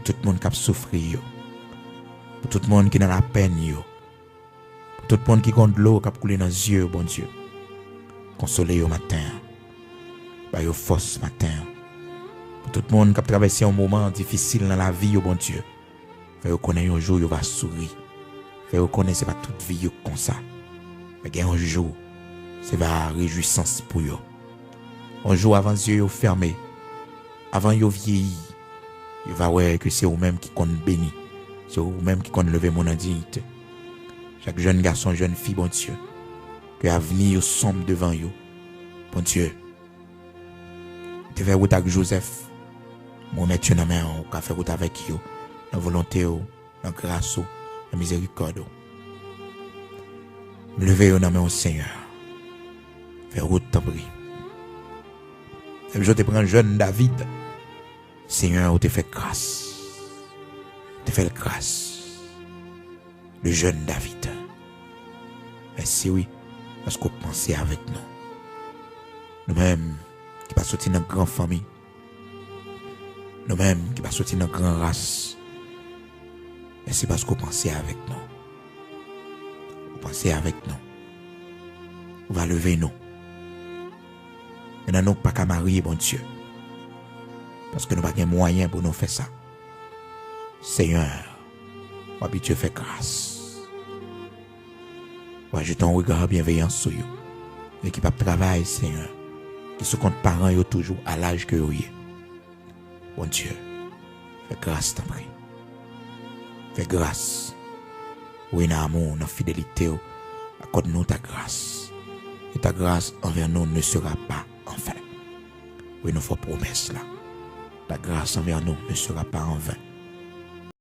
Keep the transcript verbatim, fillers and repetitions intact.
tout moun k ap soufri yo, pou tout moun ki nan lapenn yo, pou tout moun ki gon dlo k ap koule nan zye yo, Bondye. Konsole yo maten an. Ba yo fòs maten an. Pou tout moun k ap travèse yon moman difisil nan lavi yo, Bondye. Fè yo konnen yon jou yo va souri. Fè yo konnen se pa tout vi yo konsa. Men gen yon jou, se va rejwisans pou yo. Yon jou avan zye yo fèmen, avan yo vyeyi, yo va wè ke se ou menm ki konn beni, se ou menm ki konn leve moun an diyite. Chak jèn gason, jèn fi, Bondye, ke avni yo sonm devan yo, Bondye, te fè wout ak Jozèf. Mwen remèt yo nan men w, ou ka fè wout avèk yo, nan volonte w, nan gras ou, nan mizerikòd ou. M leve yo nan men w, Senyè. Fè wout, tanpri. Menm jan w te pran jèn David, Senyè, ou te fè gras. Ou te fè l gras. Le jèn David. Mèsi, wi, paske w panse avèk nou. Nou menm ki pa soti nan gran fanmi, nou menm ki pa soti nan gran ras, mèsi paske w panse avèk nou. Ou panse avèk nou. Ou va leve nou. Men nan nou k pa ka marye, Bondye. Paske nou pa gen mwayen pou nou fè sa. Senyè, w abitye fè gras. W ajoute yon rega byenveyan sou yo. Yo ki p ap travay, Senyè. Ki sou kont paran yo toujou a laj ke yo ye. Bondye, fè gras, tanpri. Fè gras. Wi, nan amou w, nan fidelite w, akòde nou ta gras. Et ta grâce envers nous ne sera pas en vain. Wi, nou fè pwomès la. Ta grâce envers nous ne sera pas en vain.